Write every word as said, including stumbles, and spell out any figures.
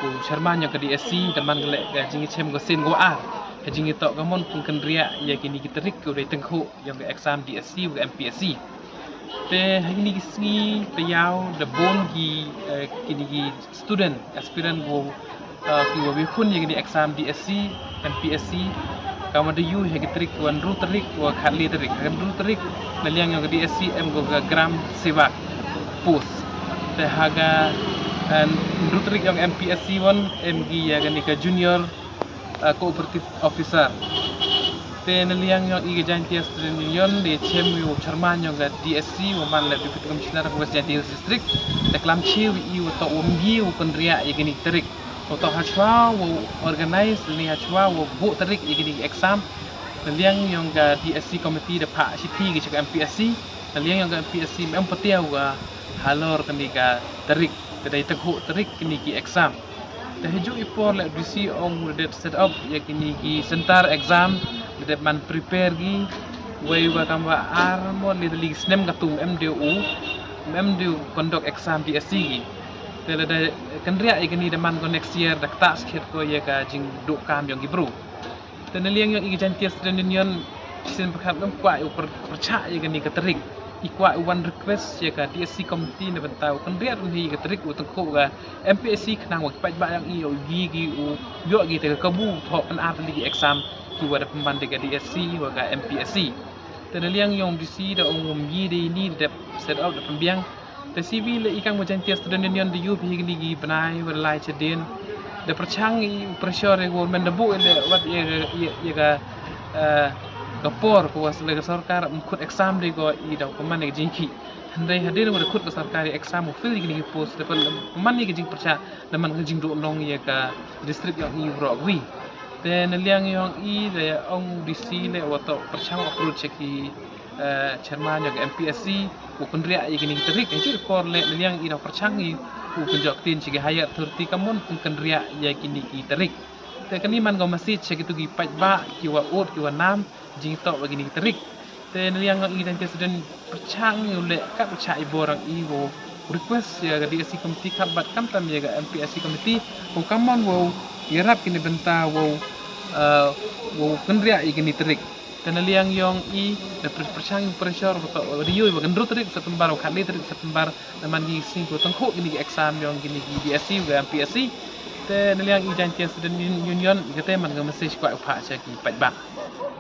u chairman yong ka DSC, da man ka leh ka jingchem ka sien ka wa ar ha jingtoh ka mon pynkynriah ya kini ki tarik ka wa dei tyngkhuh yong ka exam DSC wa ka MPSC. Te ha kini ki sngi tayaaw da bun ki, eh, kini ki student aspirant ko, eh, ki wa wi khun ya kini exam DSC, MPSC, ka ma da yu ha ki tarik wa ynru tarik wa khatle tarik. Ha ynru tarik na liang yong ka DSC em ko ka Gram Sevak post. Te ha ka, eh, ynru tarik yong MPSC won em ki ya kani ka junior, eh, cooperative officer. Te na liang yong i ka Jaintia Student Union da chem wi u chairman yong ka DSC wa man leh Deputy Commissioner ka West Jaintia Hills District. Da klam chi wi i wa toh wa ym ye u kynriah ya kini ki tarik. Wa toh hachwa wa organize ni hachwa wa buh tarik ya kini ki exam. Na liang yong ka DSC committee da phah chithi ki cha ka MPSC. Na liang yong ka MPSC ym em patiaw wa halor kani ka tarik. Te dei tyngkhuh tarik kini ki exam. Te haju i por leh DC ong u da dep set up ya kini ki center exam, da dep man prepare ki, wei wa kam wa ar mo le da li snem ka tum em de u, em de u conduct exam DSC ki. Te lada kynriah ya kini da man ko next year, da ktah skhet ko ya ka jingduh kam yong ki bru. Te na liang yong i ka Jaintia Student Union, sien pyrkhat ym kwah u pyr-, pyrchah ya kani ka tarik. I kwah u wan request ya ka DSC committee na bynta u kynriah ynne ya ka tarik wa tyngkhuh ka MPSC khnang wa ki paidbah yong i u ye ki u yoh ki te ka kabu thoh pynar tylli ki exam ki wa da pynman da ka DSC wa ka MPSC. Te na liang yong DC da ong ym ye de ini, da dep set up, da pynbiang. Te C V leh i kam ka Jaintia Student Union da yu phi kini ki bnai wa lai chadien. Da pyrchang i u pressure ya government, da buh i leh wat ya, ya, ya ka, eh, ka por ko wa leh ka sorkar ym khut exam de ko i da pynman ya ka jingkhih. Hynrei hadien wa da khut ka sorkar ya exam u fill ya kini ki post, da pynman ya ka jingpyrchah, da man ka jingduh nong ya ka district yong i waroh wi. Te na liang yong i da ong DC leh wa toh pyrchang approach ya ki, eh, chairman yong ka MPSC, u kynriah ya kini ki tarik. Haju i por leh na liang i da pyrchang i u kynjoh ktien cha ki higher authority ka mon pynkynriah ya kini ki tarik. Te kani man ka message cha kitu ki paidbah ki wa ud ki wa nam jingtoh wa kini ki tarik. Te na liang yong i Jaintia Student pyrchang i u leh kat pyrchah i bor yong i wow request ya ka DSC committee kat bad kamtam ya ka MPSC committee wow, ka mon wow yarap kini bynta wow, eh, wow kynriah ya kini tarik. Te na liang yong i da pyr-, pyrchang i pressure wa toh wa da yu wa ka ynru tarik September wa khatle tarik September, da man ki sngi ko tyngkhuh kini ki exam yong kini ki DSC wa ka MPSC. Te na liang i Jaintia Student Union, i kate man ka message kwah u phah cha ki paidbah.